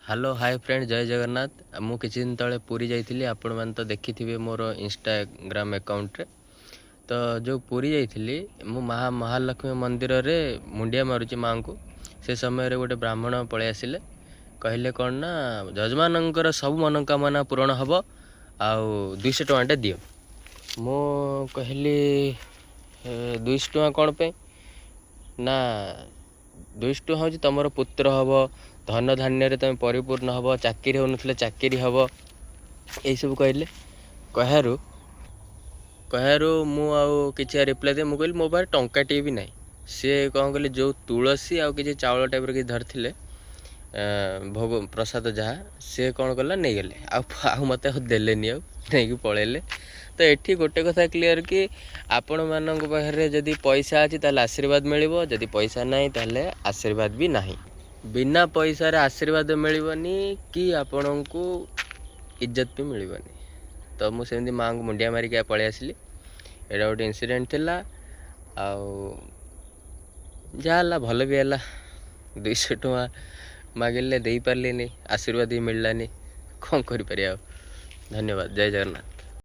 Hello hi friend, ଜୟ ଜଗନ୍ନାଥ। ମୁଁ କିଛି ଦିନ ତଳେ ପୁରୀ ଯାଇଥିଲି। ଆପଣମାନେ ତ ଦେଖିଥିବେ ମୋର ଇନଷ୍ଟାଗ୍ରାମ ଆକାଉଣ୍ଟରେ। ତ ଯେଉଁ ପୁରୀ ଯାଇଥିଲି, ମୁଁ ମା ମହାଲକ୍ଷ୍ମୀ ମନ୍ଦିରରେ ମୁଣ୍ଡିଆ ମାରୁଛି ମାଆଙ୍କୁ, ସେ ସମୟରେ ଗୋଟେ ବ୍ରାହ୍ମଣ ପଳେଇ ଆସିଲେ। କହିଲେ କ'ଣ ନା, ଯଜମାନଙ୍କର ସବୁ ମନୋକାମନା ପୂରଣ ହେବ ଆଉ 200 ଟଙ୍କାଟେ ଦିଅ। ମୁଁ କହିଲି, 200 ଟଙ୍କା କ'ଣ ପାଇଁ? ନା, 200 ଟଙ୍କା ହେଉଛି ତୁମର ପୁତ୍ର ହେବ, ଧନ ଧାନ୍ୟରେ ତୁମେ ପରିପୂର୍ଣ୍ଣ ହେବ, ଚାକିରି ହେଉନଥିଲେ ଚାକିରି ହେବ, ଏଇସବୁ କହିଲେ। କହିବାରୁ ମୁଁ ଆଉ କିଛି ରିପ୍ଲାଏ ଦେଇ, ମୁଁ କହିଲି ମୋ ପାଖରେ ଟଙ୍କାଟିଏ ବି ନାହିଁ। ସିଏ କ'ଣ କଲେ, ଯେଉଁ ତୁଳସୀ ଆଉ କିଛି ଚାଉଳ ଟାଇପ୍ର କିଛି ଧରିଥିଲେ ଭୋଗ ପ୍ରସାଦ ଯାହା, ସିଏ କ'ଣ କଲା, ନେଇଗଲେ। ଆଉ ମୋତେ ଆଉ ଦେଲେନି, ଆଉ ନେଇକି ପଳେଇଲେ। ତ ଏଠି ଗୋଟେ କଥା କ୍ଲିଅର୍ କି ଆପଣମାନଙ୍କ ପାଖରେ ଯଦି ପଇସା ଅଛି ତାହେଲେ ଆଶୀର୍ବାଦ ମିଳିବ, ଯଦି ପଇସା ନାହିଁ ତାହେଲେ ଆଶୀର୍ବାଦ ବି ନାହିଁ। ବିନା ପଇସାରେ ଆଶୀର୍ବାଦ ମିଳିବନି କି ଆପଣଙ୍କୁ ଇଜ୍ଜତ ବି ମିଳିବନି। ତ ମୁଁ ସେମିତି ମାଆଙ୍କୁ ମୁଣ୍ଡିଆ ମାରିକି ପଳେଇ ଆସିଲି। ଏଇଟା ଗୋଟେ ଇନସିଡେଣ୍ଟ ଥିଲା। ଆଉ ଯାହା ହେଲା ଭଲ ବି ହେଲା। 200 ଟଙ୍କା ମାଗିଲେ ଦେଇପାରିଲିନି, ଆଶୀର୍ବାଦ ବି ମିଳିଲାନି, କ'ଣ କରିପାରିବା ଆଉ। ଧନ୍ୟବାଦ, ଜୟ ଜଗନ୍ନାଥ।